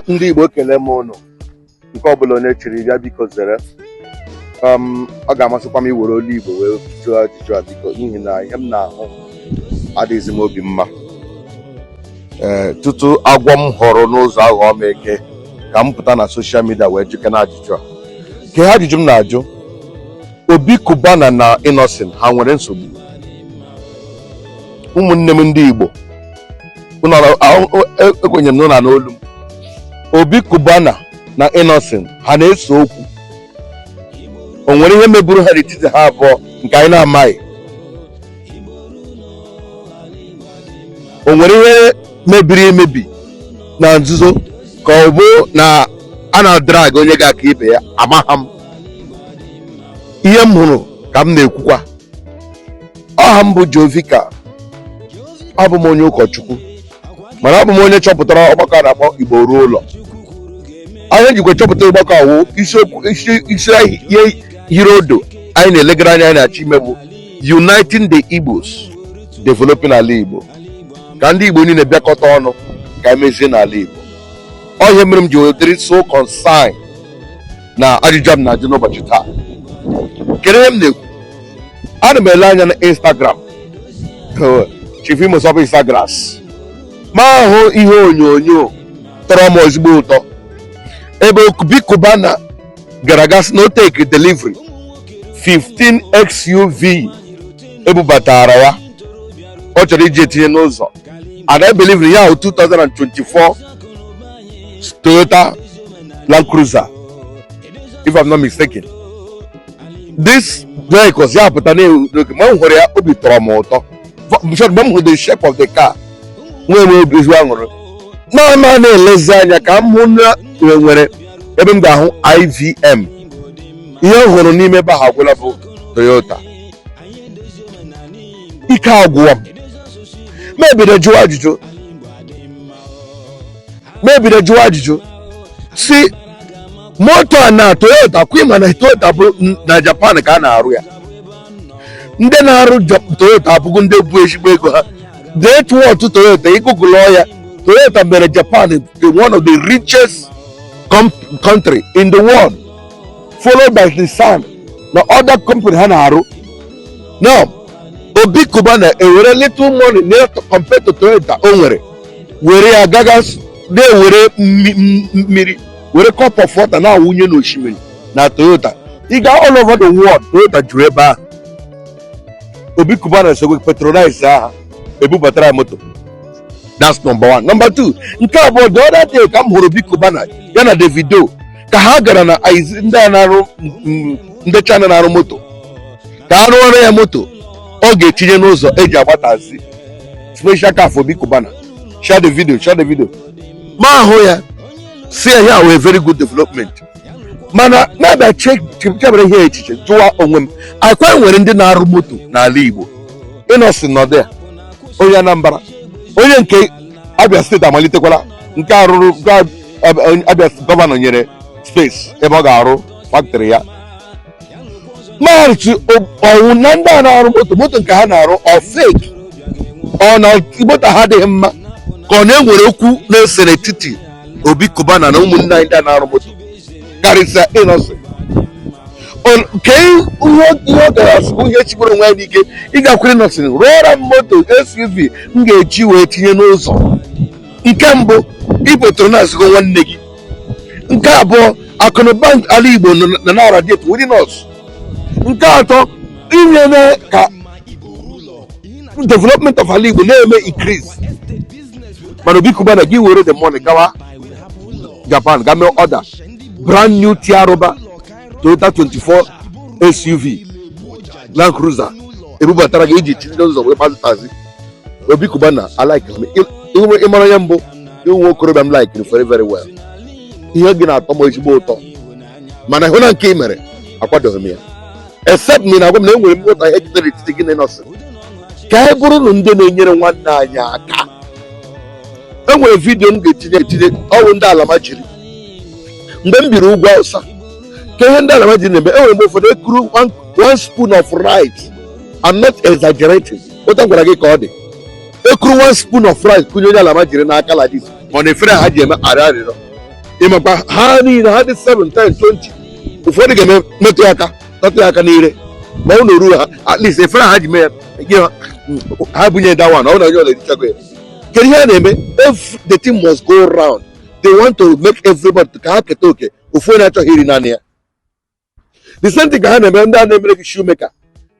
Ndị Igbo, ekele m ụnụ. Nke ọbụla onye chiri ya, biko zere. Ọ ga-amasịkwa m iwere olu Igbo wee jụọ ajụjụ a, biko, n'ihi na ihe m na-ahụ adịghịzi m obi mma. Ee, tutu agwọ m hụrụ n'ụzọ aghọọ m eke, ka m pụta na social media wee jụkena ajụjụ a. Ka ihe ajụjụ m na-ajụ: Obi Cubana na Innoson, ha nwere nsogbu? Ụmụnne m ndị Igbo, ekwenyere m na n'olu m, Obi Cubana na Innoson, ha na-ese okwu? O nwere ihe meburu ha n'etiti ha abụọ nke anyị na-amaghị? O nwere ihe mebiri emebi na nzuzo, ka ọ bụ na a na-adrag onye ga-aka ibe ya? Amagha m. Ihe m hụrụ ka m na-ekwukwa. Aha m bụ Jovika, abụ m onye ụkọchukwu, mana abụ m onye chọpụtara ọgbakọ a na-akpọ Igbo Ruo Ụlọ. Anyị jikwa chọpụta ọgbakọ awụ isiokwu isi ihe hiri odo anyị na-elegara anya, anyị na-achọ ime bụ uniting the Igbos, developing ala Igbo, ka ndị Igbo niile bịakọta ọnụ ka emezie n'ala Igbo. Ọ ihe mere m ji dịrị so concern na ajụjụ m na-ajụ n'ụbọchị taa. Kedu ihe m na-ekwu? Ana m ele anya na Instagram, Chief Imo Sọbụ Instagram, ma ahụ ihe onyonyo tọrọ m ezigbo ụtọ ebe Obi Cubana gara gasị na o take delivery 15 XUV ebubatara ya, ọ chọrọ iji etinye n'ụzọ. And I believe ya 2024 Toyota Land Cruiser, if I'm not mistaken. This vehicles ya pụta n'oge ma m hụrụ ya, obi tọrọ m ụtọ. Mgbe m hụrụ the shape of the car, nwee m obi ezigbo aṅụrị. Ma na-elezi anya ka m hụ na nwere ebe m ga-ahụ IVM. Ihe m hụrụ n'ime ebe ahụ agwụla bụ Toyota. Ike agwụwa m. Ma ebido jụọ ajụjụ si moto a na Toyota kwa, ịma na Toyota bụ na Japan ka a na-arụ ya. Ndị na-arụ Toyota abụghị ndị bụ ezigbo ego ha. Net worth Toyota, ịgụgụlọ ya, Toyota mere Japan the one of the richest country in the world, followed by Nissan na other company ha na-arụ. Now, Obi Cubana ewere little money na compared to Toyota o nwere, were ya gaga na-ewere mmiri, were cup of water na-awụnye n'osimiri na Toyota. Ị ga all over the world, Toyota juru ebe ahụ. Obi Cubana sogwe patronize aha ebubatara ya moto. That's number one. Number two, nke abụọ, the other day ka m hụrụ Obi Cubana ya na Davido ka ha gara na ndị a na-arụ, ndị China na-arụ moto, ka a rụọrọ ya moto ọ ga-etinye n'ụzọ eji agbatazi, special car for Obi Cubana. Share the video, share the video. Ma ahụ ya si ya wee very good development. Mana na-abịa chebere ihe echiche, jụwa onwe m, akwa nwere ndị na-arụ moto n'ala Igbo? Innoson nọdụ ya, onye Anambra, onye nke Abia Steeti amalitekwala nke arụrụ nke Abia governor nyere space ebe ọ ga-arụ factory ya. Marchi ọwụ na ndị a na-arụ moto, moto nke ha na-arụ ọ fake, ọ na moto ha adịghị mma, ka ọ na-enwere okwu na-ese n'etiti Obi Cubana na ụmụnne anyị ndị a na-arụ moto, karịsịa Innoson? Ke ihe ọ gara asị bụ ihe chigburu onwe ya n'ike ịgakwere Innoson rụọra m moto SUV m ga-eji wee tinye n'ụzọ. Nke mbụ, ị patronize nwanne gị. Nke abụọ, akụnụba ala Igbo na na-radiate within us. Nke atọ, inye ka development of ala Igbo na-eme increase. Mana Obi Cubana gị were the money gawa Japan ga mee order brand new Tiaroba Toyota 24 SUV Land Cruiser ebubatara gị iji tinye n'ụzọ wee kpazitazi. Obi Cubana, I like ịmara onye mbụ ịnwe okorobịa m like very very well. Ihe gị na-atọ m ezigbo ụtọ, mana hụ na nke ị mere, akwadoghị m ya, except na ị na-agwa m na enwere m nghọta ihe jidere etiti gị na Innoson. Ka anyị bụrụ na ndị na-enyere nwanne anyị aka. Enwere video m ga-etinye etinye ọwụ ndị alama jiri mgbe m biri ugwu Awụsa, ka ihe ndị alama jiri na-eme. Enwere m ụfọdụ ekuru one spoon of rice. I'm not exaggerating. Ụta gwara gị ka ọ dị. Ekuru one spoon of rice kụnye onye almajiri n'aka like this, ma ọ na efere ha ji eme arịọ arịrịọ. Ịmakwa ha niile ha dị 7, 10, 20, ụfọdụ ga-eme metụ ya aka, metụ ya aka n'ire, ma ọ na-oru ha at least efere ha ji mee ya nye ha, ha bunye that one. Ọ na onye ọla erichago ya. Kedu ihe a na-eme? The thing must go round. They want to make everybody ka ha keta oke. Ofu onye achọghị iri naanị ya. The same thing ka ha na-eme ndị a na-emere gị shoemaker.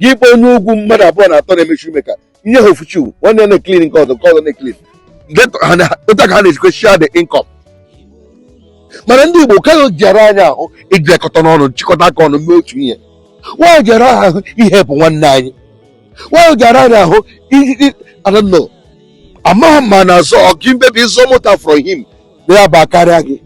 Gị kpọọ onye ugwu mmadụ abụọ na atọ na-eme shoemaker, nye ha ofu shoe, nwanne ya na-eclean, nke ọzọ, nke ọzọ na-eclean. Otu a ka ha na-esikwa share the income. Mana ndị Igbo ka jara anya ahụ ijikọta n'ọnụ, chịkọta aka ọnụ, mee otu ihe. Nwaanyị jara ahụ ihe bụ nwanne anyị. Nwaanyị jara anya ahụ. I don't know, amaghị m ma na-azọ ọgị mbebi ịzọ moto from him na ya ba karịa gị.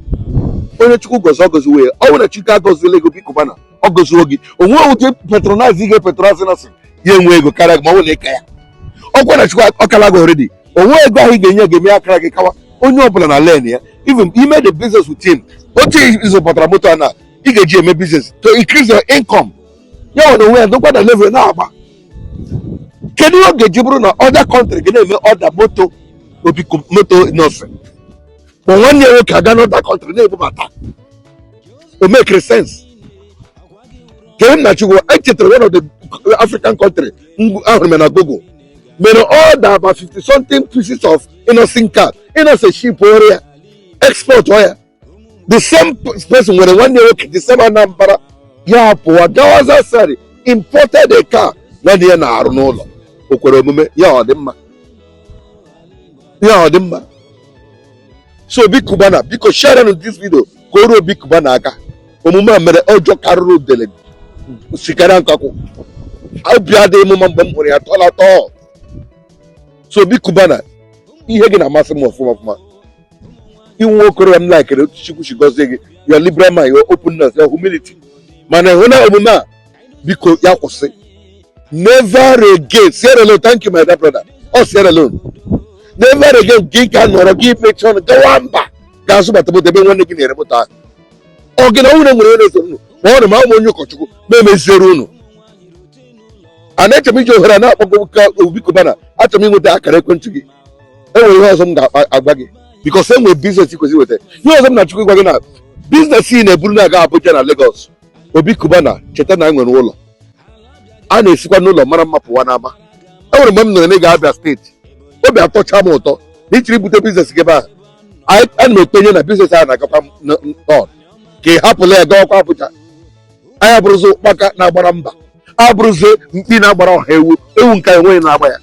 Onye Chukwu gozi, ọ goziwe ya. Ọ bụrụ na Chukwu agọziela ego, biko, bana ọ goziwo gị, onwe ụdị patronize ị ga-epatronize na sị ya enwe ego karịa gị, ma ọ bụ na ịka ya ọkwa na Chukwu ọkala gị already, onwe ego ahụ ị ga-enye ga-eme akara gị kawa. Onye ọbụla na len ya, even ime the business with him, otu ịzụpụtara moto a na ị ga-eji eme business to increase your income, ya nwere onwe ya dokwa na level na-agba. Kedu ihe ọ ga-eji bụrụ na other country ga na-eme ọda moto obi moto nọọsụ, ma nwanne ya nwoke aga n'other country na-ebubata? O make sense? Kedu nna Chukwu echetara one of the African country ahụrụ m na Google mere order about 50 something pieces of Innoson car, Innoson ship ọrịa export ya. The same person nwere nwanne ya nwoke, the same Anambra, ya pụwa gawaza sari imported a car nwanne ya na-arụ n'ụlọ. O kwere omume? Ya ọ dị mma? Ya ọ dị mma? So Obi Cubana, biko, share this video ka o ruo Obi Cubana aka. Omume a mere ọjọọ karịrị udele sikarịa nkakwụ. Obi adịghị m mma mgbe m hụrụ ya tọla tọọ. So Obi Cubana, ihe gị na-amasị m ọfụma ọfụma. Inwe okorobịa m likere otu Chukwu si gọzie gị, your liberal mind, your openness, your humility, mana ịhụ na omume a, biko, ya kwụsị. Never again. Sierra Leone, thank you, my dear brother. Ọ Sierra Leone, never again. Gị ka nọrọ gị mechie ọnụ gawa mba ga-azụbata moto ebe nwanne gị na-ere moto ahụ. Ọ gị na nwunye nwere onye na-eso unu ma ọ na ma ụmụ onye ụkọchukwu ma emeziere unu. A na-eche m iji ohere a na-akpọgo ka Obi Cubana, achọrọ m inweta akara ekwentị gị. Enwere ihe ọzọ m ga-agwa gị, because enwere business kwesịrị iweta. Ihe ọzọ m na-achọkwa ịgwa gị na business ị na-eburu na-aga Abuja na Lagos, Obi Cubana, cheta na enwere ụlọ a na-esikwa n'ụlọ mara mma pụwa n'ama. Enwere mgbe m nọrọ n'ịga Abia Steeti, obi atọcha m ụtọ na ichiri ibute business gị ebe ahụ. Ana m ekpenye na business ahụ na-agakwa on ka ị hapụla ya gawakwa Abuja. Anyị abụrụzi ụkpaka na-agbara mba, abụrụzi mkpi na-agbara ọha ewu ewu nke enweghị na-agba ya.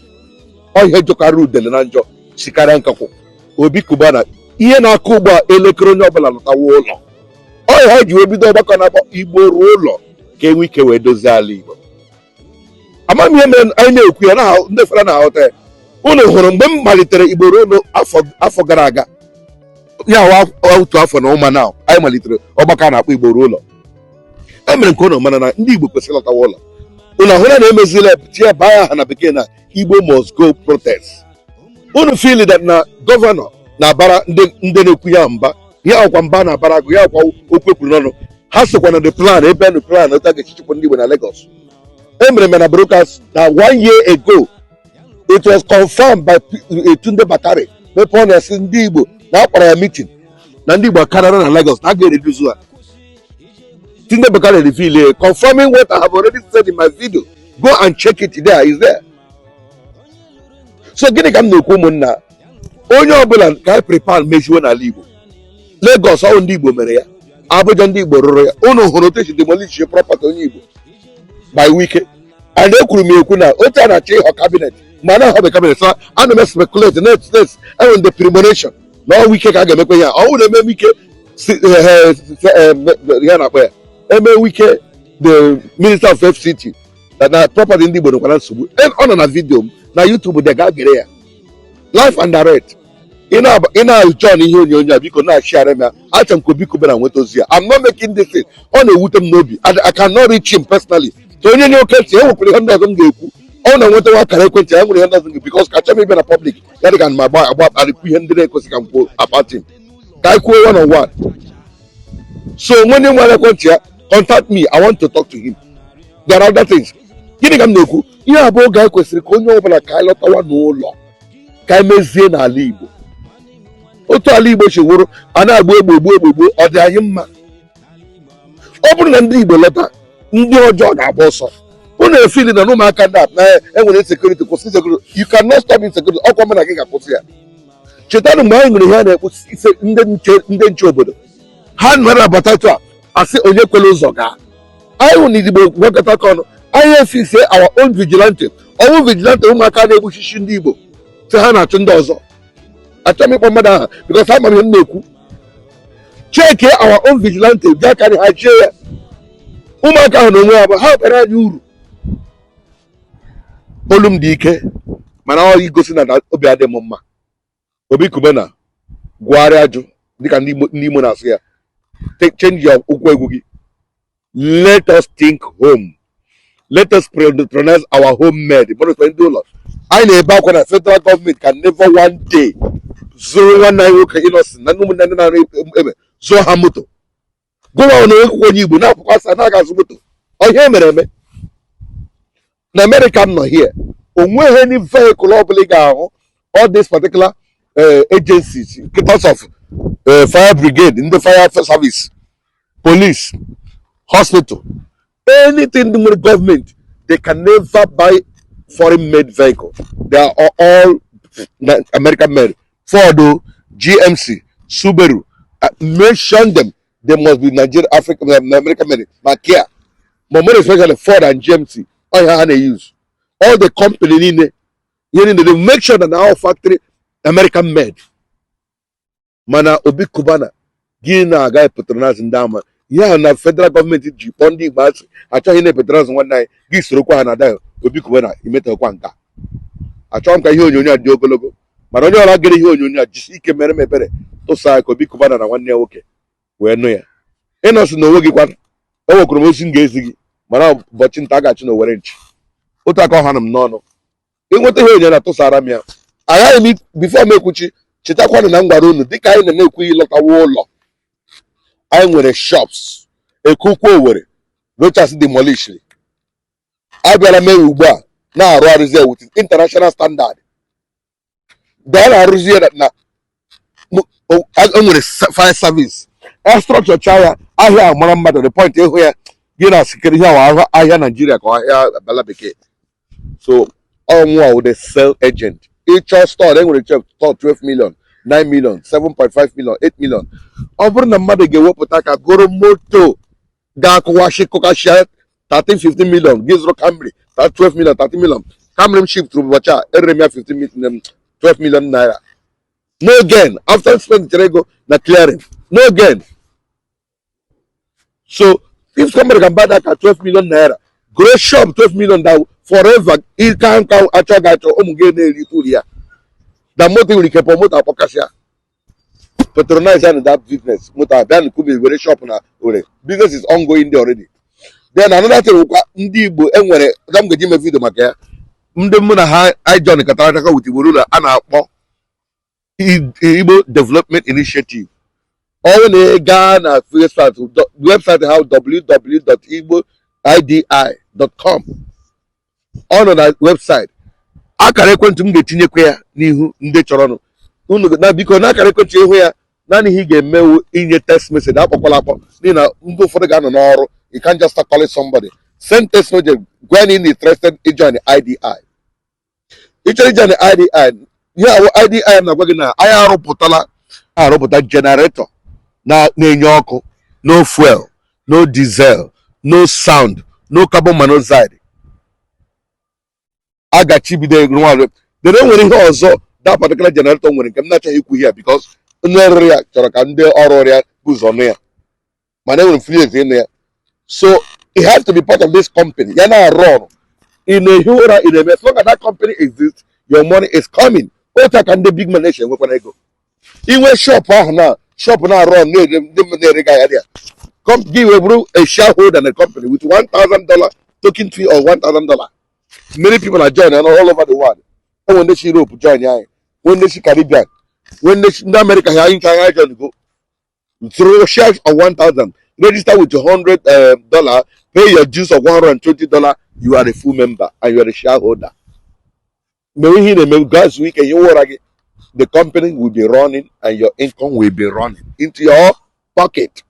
Ọ ihe jọkarịrị udele na njọ sikarịa nkakwụ. Obi Cubana, ihe na-akụ ugbu a elekere, onye ọbụla lọtawa ụlọ. Ọ ha ji wee bido ọgbakọ na-akpọ Igbo ruo ụlọ, ka enwe ike wee dozie ala Igbo. Amaghị m ihe mere anyị na-ekwu ya na ndị fara na-aghọta ya. Unu hụrụ mgbe m malitere Igbo ruo ụlọ afọ gara aga, ya wa otu afọ na ụma na anyị malitere ọgbakọ a na-akpọ Igbo ruo ụlọ. E mere nke ụnụ mana na ndị Igbo kwesịrị ịlọtawa ụlọ. Unu ahụla na emezila tinye baa ya aha na bekee na Igbo must go protest. Unu feel that na governor na-abara ndị na-ekwu ya mba, ya ọkwa mba na-abara agụ ya, ọkwa okwu ekwuru n'ọnụ. Ha sokwa na the plan ebe na plan otu a ga-echichikwa ndị Igbo na Lagos. E mere na broadcast na one year ago, it was confirmed by Tunde Bakare, mepee ọ na-esi ndị Igbo na akpọrọ ya meeting na ndị Igbo karịrị na Lagos na a ga-ereduce ha. Tunde Bakare reveal confirming what I have already said in my video. Go and check it, there is there. So gịnị ka m na-ekwu, ụmụnna? Onye ọbụla ka anyị prepare meziwe n'ala Igbo. Lagos ọwụ ndị Igbo mere ya, Abuja ndị Igbo rụrụ ya. Unu hụrụ otu esi demolish property onye Igbo by Wike. And ekwuru m ekwu na otu a na-achọ ịghọ cabinet, mgbe a na-ahọbe cabinet, so ana m speculate na enwere the premonition na ọ Wike ka a ga-emekwa ihe a. Ọ bụrụ na eme Wike ya na-akpọ ya eme Wike the minister of FCT, na property ndị Igbo nwekwara nsogbu. Ọ nọ na video m na YouTube dị, gaa gere ya live and direct. Ị na-achọ na ihe onyonyo a, biko, na-ashare m ya. Achọrọ m ka Obi Cubana nweta ozi ya. I'm not making this thing. Ọ na-ewute m n'obi. I cannot reach him personally. So onye nye oke ntị, e nwekwara ihe ndị ọzọ m ga-ekwu. Ọ na-enwetawa akara ekwentị ya, nwere ihe ndị ọzọ m ga, because kacha m ịbịa na public ya dị ka m agba agba arịkwu ihe ndị na-ekwesị ka m kwuo about him, ka anyị kwuo one on one. So onye nwere ekwentị ya, contact me. I want to talk to him. There are other things. Gịnị ka m na-ekwu? Ihe abụọ oge anyị kwesịrị ka onye ọbụla ka anyị lọtawa n'ụlọ. Ka anyị mezie n'ala Igbo otu ala Igbo si wụrụ a na-agba egbe egbu egbe egbu. Ọ dị anyị mma? Ọ bụrụ na ndị Igbo lọta, ndị ọjọọ ga-agba ọsọ. Unu efili na ụmụaka ndị a na enwere insecurity, kwụsị insecurity. You cannot stop insecurity. Ọkwa mụ na gị ga-akwụsị ya. Chetanụ mgbe anyị nwere ihe a na-ekwu ise, ndị nche obodo ha nara abata etu a, asị onye kwere ụzọ gaa. Anyị hụ na Igbo gwakọta aka ọnụ, anyị efise our own vigilante. Ọnwụ vigilante, ụmụaka na-egbuchichi ndị Igbo sị ha na-achụ ndị ọzọ. Achọghị m ịkpọ mmadụ aha because ama m ihe m na-ekwu. Cheke our own vigilante bịa karị ha chie ya. Ụmụaka ahụ na onwe ha bụ ha bara anyị uru. Olu m dị ike, mana ọ igosi na obi adị m mma. Obi Cubana gwagharịa ajụ dịka ndị Imo na-asụ ya. Change your ụkwụ egwu gị. Let us think home. Let us patronize our homemade. Mmadụ ndị ụlọ anyị na-ebe akwa na federal government can never one day zụrụ nwanne anyị nwoke Innocent na ụmụnne ndị na-arụ ebe zụọ ha moto. Gụwa na onye onye Igbo na-akwụkwọ asa na-aga azụ moto. Ọ ihe mere eme na America m nọ here, onweghị any vehicle ọ bụla ị ga-ahụ. All these particular agencies because of fire brigade, ndị fire service, police, hospital, anything nwere gọọmenti, they can never buy foreign made vehicle. They are all American made. Ford o, GMC, Subaru, mention them, they must be Nigeria, Africa, American made. Ma Kia, but more especially Ford and GMC. Ọ ihe ha na-use. All the company niile, ihe niile, they make sure that na our factory American made. Mana Obi Cubana gị na-aga patronize ndị ama ihe ahụ na federal gọọmenti ji kpọọ ndị Igbo asị, achọghị na patronize nwanne anyị. Gị sorokwa ha na ada. Obi Cubana, imetakwa nka. Achọghị m ka ihe onyonyo a dị ogologo, mana onye ọra gere ihe onyonyo a, jisi ike mere m ebere, tụsa ya ka Obi Cubana na nwanne ya nwoke wee nụ ya. Ịnọsị na onwe gị kwa, enwekwara m ozi m ga-ezi gị, mana ụbọchị nta a ga-achụ na owere nchi. Otu aka ọha nọ m n'ọnụ. Ịnweta ihe onyonyo na tụsara m ya. Aghaghị m before m ekwuchi, chetakwanụ na m gwara unu, dịka anyị na-ekwu ịlọtawa ụlọ, anyị nwere shops Eke Ukwu Owere Rochas demolishiri. Abịara mee ugbu a na-arụ arụzi ya with international standard. Mgbe a na-arụzi ya na o nwere fire service a structure cha ya, ahịa a mara mmadụ, the point ịhụ ya gị na sikere ihe ahụ, ahịa Naijiria ka ahịa bala bekee. So ọnwụ a the sale agent, ịchọ store, enwere chef store 12 million, 9 million, 7.5 million, 8 million. Ọ bụrụ na mmadụ ga-ewepụta ka goro moto ga-akụwashi kụkashịa 13, 15 million, gị zụrụ Camry 12 million, 13 million. Camry m shift ụbọchị a, erere m ya 15 million, 12 million naira, no gain after spend ego na clearing, no gain. So if somebody can buy that car 12 million naira, grow shop 12 million that forever, ịka nka achọ ga achọ ụmụ gị na-eri uru ya na moto nwere ike pụọ, moto akpọkasịa. Patronize and that business moto abịa na kubi were shop na were business is ongoing there already. Then another thing bụkwa ndị Igbo enwere ga m gaji ime video maka ya. Ndị mụ na ha anyị join katara aka with Igbo ụlọ a na-akpọ Igbo Development Initiative. Ọ na ị gaa na website ha, www.igboidi.com, ọ nọ na website. Akara ekwentị m ga-etinyekwa ya n'ihu ndị chọrọnụ unu na biko na akara ekwentị ịhụ ya. Naanị ihe ị ga-emewu inye text message, akpọkwala akpọ, n'ihi na ndị ụfọdụ ga-anọ n'ọrụ. You can't just start calling somebody. Send text message, gwa na ị interested ijoin IDI. Ị chọrọ ijoin IDI, ihe awụ IDI na-agwa gị na anyị arụpụtala arụpụta generator na-enye ọkụ, no fuel, no diesel, no sound, no carbon monoxide. Agachibido nwa. Then e nwere ihe ọzọ that particular generator nwere nke m na-achọghị ikwu here because ndị ọrụ ya chọrọ ka ndị ọrụ ya guzo nụ ya, mana enwere influence ịnụ ya. So it has to be part of this company ya na-arụ ọrụ. Ị na-ehi ụra, ị na-eme, as long as that company exists, your money is coming. Otu a ka ndị big man na-eche enwekwana ego. Inwe shop ahụ na shop na-arụ ọrụ, na-ere, ndị mmadụ na-ere gị ahịa, gị wee bụrụ a shareholder in the company with $1000 token fee of $1000. Many people are joining all over the world. Enwe ndị si Europe join anyị, nwee ndị si Caribbean, nwee ndị si ndị America. Ha anyị ncha anyị join go through shares of 1000, register with your $100 dollar, pay your dues of $120, you are a full member and you are a shareholder. Mewe ihe ị na-eme, gaa zuo ike, hiwe ụra gị. The company will be running and your income will be running into your pocket.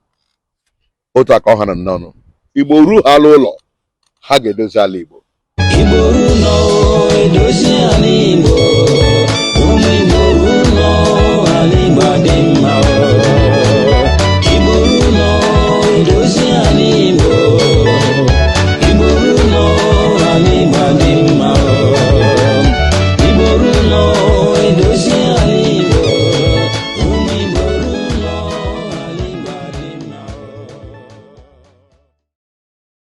Otu aka ọha na nnọọ. Igbo ruo ha ala ụlọ, ha ga-edozi ala Igbo. Igbo ruo edozi ala Igbo, ụmụ Igbo.